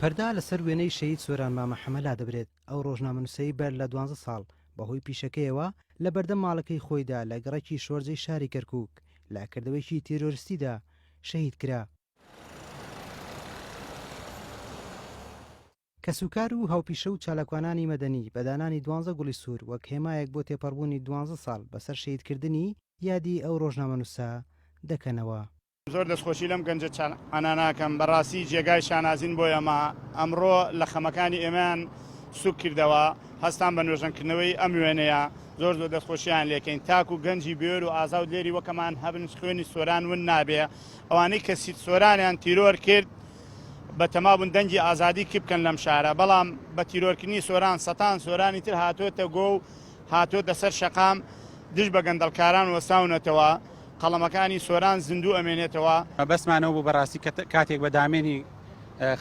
پەردە لەسەر وێنەی شەهید سۆران مامە حەمە لادەبرێت، ئەو ڕۆژنامەنووسەی بەر لە دوانزە ساڵ بەهۆی پیشەکەیەوە لە بەردەم ماڵەکەی خۆیدا لە گەڕەکی شۆرجەی شاری کەرکووک لە کردەوەیەکی تیرۆرستیدا شەهید کرا. کەسوکار و هاوپیشە و چالاکوانانی مەدەنی بە دانانی دوانزە گوڵی سوور وەک هێمایەک بۆ تێپەڕبوونی دوانزە ساڵ بەسەر شەهیدکردنی، یادی ئەو ڕۆژنامەنووسە دەکەنەوە. زۆر دەستخۆشی لەم گەنجە چالاکانە ئەکەم، بەڕاستی جێگای شانازین بۆ ئێمە، ئەمڕۆ لە خەمەکانی ئێمەیان سوک کردەوە، هەستان بە نۆژەنکردنەوەی ئەم وێنەیە، زۆر زۆر دەستخۆشیان لێکەین، تاکو گەنجی بوێر و ئازا و دلێری وەکەمان هەبن خوێنی سۆران ون نابێ، ئەوانەی کە سۆرانیان تیرۆر کرد بەتەما بوون دەنگی ئازادی کپ بکەن لەم شارە، بەڵام بە تیرۆرکردنی سۆران سەتان سۆرانی تر هاتۆتە گۆ و هاتۆتە سەر شەقام دژ بە گەندەڵکاران وەستاونەتەوە. قەڵەمەکانی سۆران زیندوو ئەمێنێتەوە. مەبەستمان ئەوە بوو بەڕاستی کە کاتێک بە دامێنی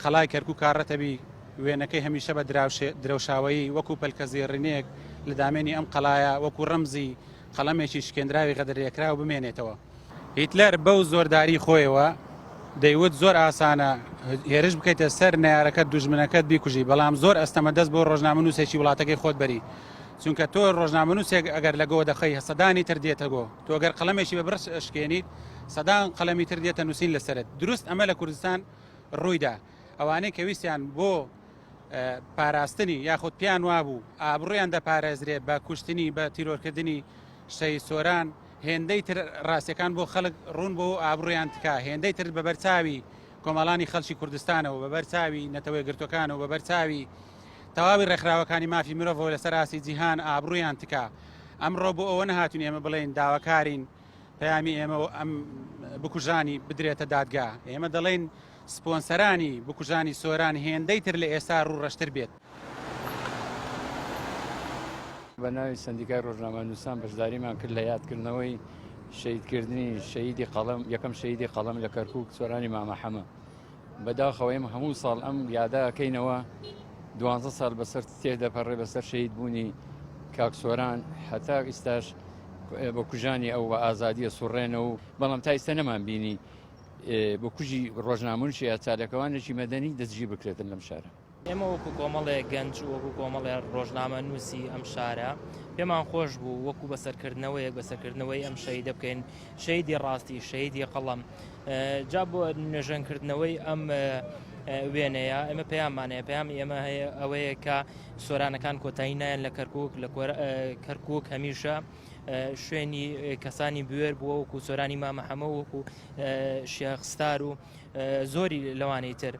خەڵای کەرکووکا ڕەتەبی وێنەکەی هەمیشە بە درەوشاوەیی وەکوو پەلکەزێڕینەیەک لە دامێنی ئەم قەڵایە وەکوو ڕەمزی قەڵەمێکی شکێندراوی غەدرلێکراو بمێنێتەوە. هیتلەر بەو زۆرداری خۆیەوە دەیوت زۆر ئاسانە هێرش بکەیتە سەر نەیارەکەت دوژمنەکەت بیکوژی بەڵام زۆر ئەستەمە دەست بۆ ڕۆژنامەنووسێکی وڵاتەکەی خۆت بەری چونکە تۆ ڕۆژنامەنووسێک ئەگەر لە گۆ دەخەی سەدانی تر دێتە گۆ تۆ گەر قەڵەمێکی بە بڕش ئەشکێنیت سەدان قەڵەمی تر دێتە نووسین لەسەرت دروست ئەمە لە کوردستان ڕوویدا ئەوانەی کە ویستیان بۆ پاراستنی یاخود پیان وابوو ئابڕویان دەپارێزرێ بە کوشتنی بە تیرۆرکردنی شەهید سۆران هێندەی تر ڕاستیەکان بۆ خەڵک ڕوون بۆ ئابڕویان تکا هێندەی تر بە بەرچاوی کۆمەڵانی خەڵکی کوردستانەوە بە بەرچاوی نەتەوە یەکگرتوەکانەوە بە بەرچاوی تەواوی ڕێکخراوەکانی مافی مرۆڤەوە لەسەر ئاستی جیهان ئابڕویان تکا. ئەمڕۆ بۆ ئەوە نەهاتوین ئێمە بڵێین داواکارین پەیامی ئێمە و ئەم بکوژانی بدرێتە دادگا. ئێمە دەڵێین سپۆنسەرانی بکوژانی سۆران هێندەی تر لە ئێستا ڕووڕەشتر بێت. بە ناوی سەندیکای ڕۆژنامەنووسان بەشداریمان کرد لە یادکردنەوەی شەهیدکردنی شەهیدی قەڵەم، یەکەم شەهیدی قەڵەم لە کەرکووک سۆرانی مامە حەمە. بەداخەوە ئێمە هەموو ساڵ ئەم یادە ئەکەینەوە دوانزە ساڵ بەسەر تێدەپەڕێ بەسەر شەهید بوونی کاک سۆران هەتا ئیستاش بە کوژانی ئەو بە ئازادیە سوڕێنە و بەڵام تا ئیستا نەمان بینی بە کوژی ڕۆژنامەنووسی یا چاالەکەوانێکی مەدەنی دەستگیر بکرێتن لەم شارە. ئێمە وەکو کۆمەڵێک گەنج و وەکو کۆمەڵێ ڕۆژنامەنووسی ئەم شارە پێمان خۆش بوو وەکو بەسەرکردنەوەیەک بەسەرکردنەوەی ئەم شەهیدە بکەین شەهیدی ڕاستی شەهیدی قەڵەم جا بۆ نوێژەنکردنەوەی ئەم وێنەیە ئێمە پەیاممان هەیە پەیامی ئێمە هەیە ئەوەیە کە سۆرانەکان کۆتایی نایەن لە کەرکک لە کەرکک هەمیشە شوێنی کەسانی بوێر بووە وەکو سۆرانی مامە حەمە وەکو شێخ ستار و زۆری لەوانەی تر.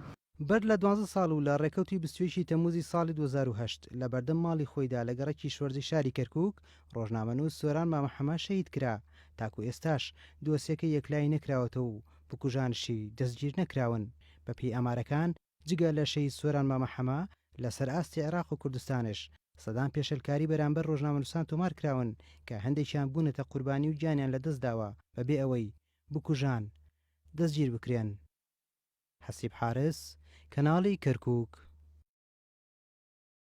بەر لە دوانزە ساڵ و لە ڕێکەوتی 21 ی تەمووزی ساڵی 2008 لە بەردەم ماڵی خۆیدا لە گەڕەکی شۆرجەی شاری کەرکووک، ڕۆژنامەنووس سۆران مامە حەمە شەهید کرا، تاکو ئێستاش دۆسیەکەی یەکلایی نەکراوەتەوە و بکوژانشی دەستگیر نەکراون. بەپێی ئامارەکان، جگە لە شەهید سۆران مامە حەمە، لەسەر ئاستی عێراق و کوردستانش سەدان پێشێلکاری بەرامبەر ڕۆژنامەنووسان تۆمار کراون کە هەندێکیان بوونەتە قوربانی و گیانیان لەدەستداوە بەبێ ئەوەی بکوژان دەستگیر بکرێن. حەسیب حارس، کەناڵی کەرکوک.